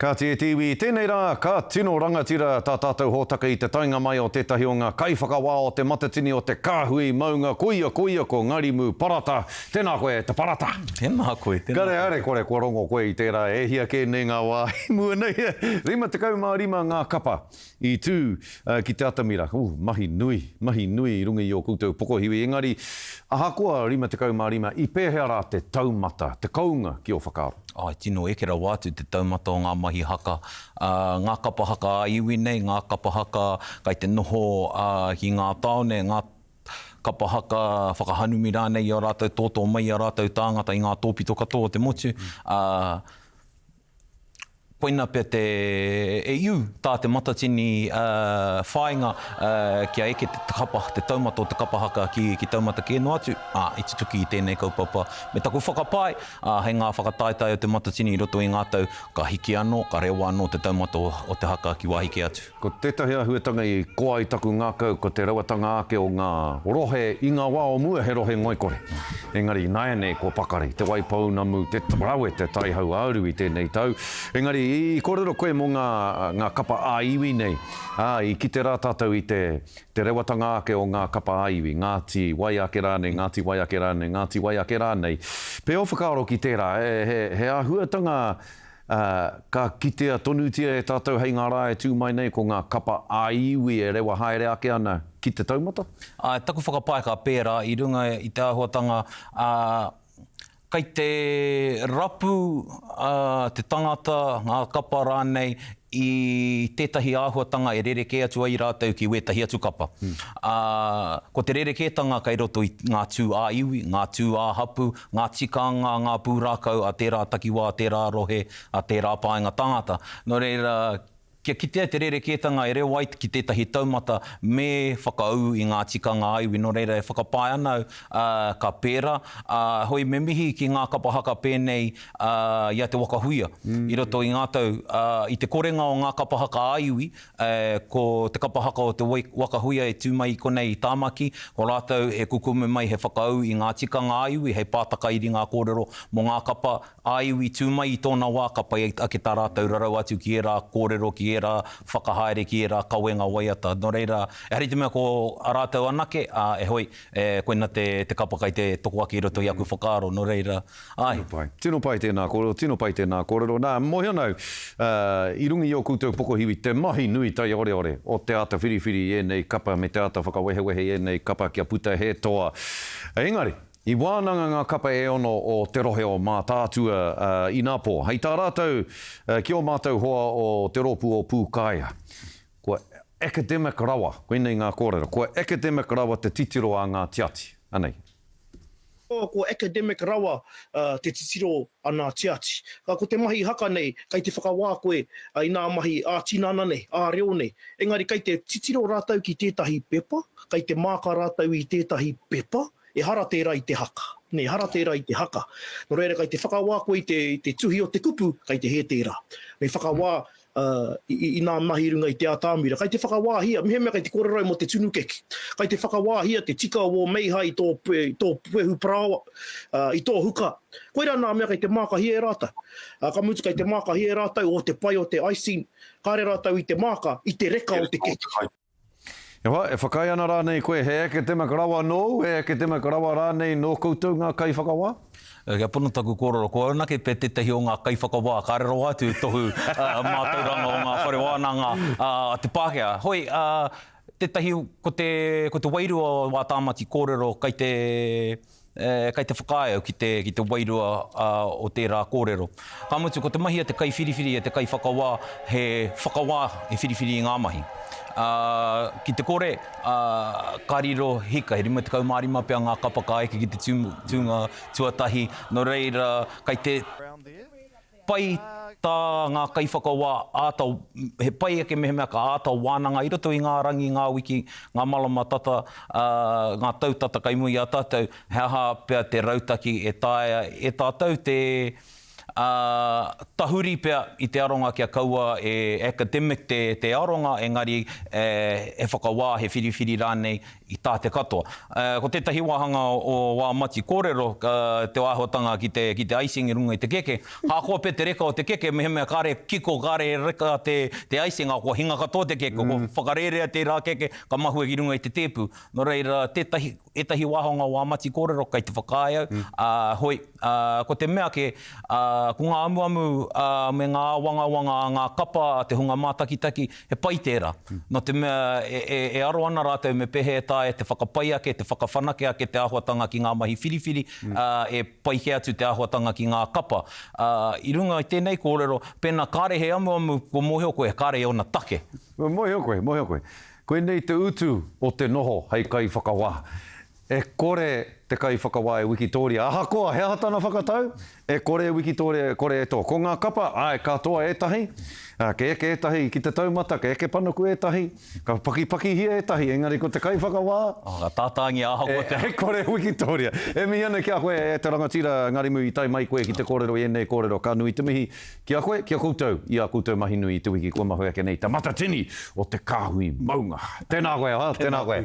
Kāti e te iwi, i tēnei rā, ka tino rangatira tā tātou hōtaka i te taenga mai o tētahi o ngā kaiwhakawā o Te Matatini o te Kāhui Maunga, koia, koia ko Ngarimu Parata. Tēnā koe e te Parata! Tēnā koe, tēnā koe. Kare, are kore kua rongo koe i tērā e hia kē nei ngā wā i mua nei, 55 ngā kapa i tū ki te atamira. Ooh, mahi nui, mahi nui i runga i ō koutou pokohiwi. Engari, ahakoa 55, i pēhea rā te taumata, te kounga ki ō whakaaro? Āe, tino eke rawa atu te taumata o ngā mahi haka, ngā kapa haka ā-iwi nei, ngā kapa haka kai te noho ki ngā tāone, ngā kapa haka whakahanumi rānei i a rātou, tōtō mai i a rātou tāngata i ngā tōpito katoa o te motu, ā, Koina pea te e iu tā Te Matatini whāinga kia eke te kapa, te taumata o te kapa haka ki, ki taumata kē noa atu, ā, i tutuki i tēnei kaupapa. Me taku whakapae, ā, hei ngā whakataetae o Te Matatini i roto i ngā tau, ka hiki anō, ka rewa anō te taumata o, o te haka ki wāhi kē atu. Ko tētahi āhuatanga i koa ai taku ngākau ko te rawatanga ake o ngā rohe i ngā wā o mua he rohe ngoikore. Engari ināianei kua pakari Te Waipounamu, te rawe te Tai Hauāuru i tēnei tau. Engari i kōrero koe mō ngā, ngā kapa ā-iwi nei, ā, i kite rā tātou i te, te rewatanga ake o ngā kapa ā-iwi, Ngāti wai ake rānei, Ngāti wai ake rānei, Ngāti wai ake rānei. Pē ō whakaaro ki tērā, he, he āhuatanga Ā, ka kitea tonutia e tātou hei ngā rā e tū mai nei ko ngā kapa ā-iwi e rewa haere ake ana ki te taumata? Āe, taku whakapae ka pērā i runga i te āhuatanga, ā, kei te rapu te tangata, ngā kapa rānei, i tētahi āhuatanga e rerekē atu ai rātou ki wētahi atu kapa. Ā, ko te rerekētanga kei roto i ngā tū ā-iwi, ngā tū ā-hapū, ngā tikanga, ngā pūrākau a tērā takiwā, a tērā rohe, a tērā paenga tangata. Nō reira, kia kitea te rerekētanga e reo ai ki tētahi taumata me whakaū i ngā tikanga ā-iwi. Nō reira, e whakapae ana au, ā, ka pērā. Ā, hoi me mihi ki ngā kapa haka pēnei, ā, i a Te Waka Huia i roto i ngā tau, ā, i te korenga o ngā kapa haka ā-iwi, ā, ko te kapa haka o Te Waka Huia e tū mai i konei i Tāmaki, ko rātou he kukume mai, he whakaū i ngā tikanga ā-iwi, hei pātakairi ngā kōrero mō ngā kapa ā-iwi tū mai i tōna wā, ka pai ake tā rātou rarau atu ki ērā kōrero, ki ērā whakahaere, ki ērā kawenga waiata. Nō reira, ehara i te mea ko a rātou anake, ā, e hoi, e, koina te, te kapa kai te toko ake i roto i aku whakaaro, nō reira, Āe. Tino pai. Tino pai tēnā kōrero, tino pai tēnā kōrero. Nā, mōhio ana au, i runga i ō koutou pokohiwi, te mahi nui taioreore o te āta whiriwhiri i ēnei kapa me te āta whakawehewehe i ēnei kapa kia puta he toa. Engari, i wānanga ngā kapa e ono o te rohe o Mātaatua inapō. Hei tā rātou ki ō mātou hoa o te rōpū o Pūkaea, kua academic rawa, koinei ngā kōrero, kua academic rawa te titiro a ngā tiati. Anei. Ko academic rawa te titiro a nā tiati. Ko te mahi haka nei, kei te whakawā koe i nā mahi ā-tinana nei, ā-reo nei. Engari kei te titiro rātou ki tētahi pepa, kei te māka rātou i tētahi pepa, ehara tērā i te haka. Nē, ehara tērā i te haka. Nō reira, kei te whakawā koe i te, i te tuhi o te kupu, kei te hē tērā. Me whakawā i nā mahi i runga i te atamira. Kai te whakawāhia, mehemea kai te kōrero au mō te tunu keke, kai te whakawāhia te tika o wō meiha i tō, i tō puehu parāoa, i tō huka. Koirā nā mea kai te mākahia e rātou. Ka mutu kai te mākahia e rātou o te pai o te icing, kāre rātou i te māka, i te reka o te keke. E hoa, e whakaae ana rānei koe he academic rawa nōu, he academic rawa rānei nō koutou ngā kaiwhakawā? Kia pono taku kōrero, ko au anake pea tētahi o ngā kaiwhakawā kāre rawa atu e tohu mātauranga o ngā whare wānanga a te Pākehā. Hoi, tētahi, ko te, ko te wairua o wā Tāmati kōrero kai te, Kei te whakaae au ki te, ki te wairua o tērā kōrero. Ka mutu, ko te mahi a te kaiwhiriwhiri, a te kaiwhakawā, he whakawā, he whiriwhiri i ngā mahi. Ā, ki te kore, ā, ka riro hika, he 55 pea ngā kapa ka eke ki te tū, tūnga tuatahi, nō reira, kei te pai tā ngā kaiwhakawā āta, he pai ake mehemea ka āta wānanga i roto i ngā rangi, ngā wiki, ngā marama tata, ā, ngā tau tata kei mua i a tātou, he aha pea te rautaki e taea e tātou te, ā, tahuri pea i te aronga kia kaua e academic te, te aronga, engari e, he whakawā, he whiriwhiri rānei. i tā te katoa. Ko tētahi wāhanga o wā Mati kōrero, te āhuatanga ki te, ki te icing i runga i te keke, ahakoa pea te reka o te keke, mehemea kāre kiko, kāre reka te, te icing, kua hinga katoa te keke, kua whakarērea tērā keke, ka mahue ki runga i te tēpu. Nō reira, tētahi, ētahi wāhanga o wā Mati kōrero kei te whakaae au, ā, hoi, ā, ko te mea kē, ā, ko ngā amuamu, ā, me ngā āwangawanga a ngā kapa a te hunga mātakitaki, he pai tērā. Nō te mea e, e, e aro ana rātou me pēhea e taea te whakapai ake, te whakawhanake ake te āhuatanga ki ngā mahi whiriwhiri, ā, e pai kē atu te āhuatanga ki ngā kapa. Ā, i runga i tēnei kōrero, pēnā kāre he amuamu, kua mōhio koe, kāre ōna take. Mōhio koe, mōhio koe. Koinei te utu o te noho hei kaiwhakawā. E kore te kaiwhakawā e wikitōria, ahakoa he aha tana whakatau, e kore e wikitōria, e kore e toa. Ko ngā kapa, āe, ka toa ētahi, ka eke ētahi ki te taumata, ka eke panuku ētahi, ka pakipakihia ētahi, engari ko te kaiwhakawā, Ka tātāngia ahakoa te aha. E kore e wikitōria. E mihi ana ki a koe, e te rangatira Ngarimu, i tae mai koe ki te kōrero i ēnei kōrero. Ka nui te mihi Ki a koe, ki a koutou, i ā koutou mahi nui i te wiki kua mahue ake nei, Te Matatini o te Kāhui Maunga. Tēnā koe, tēnā koe.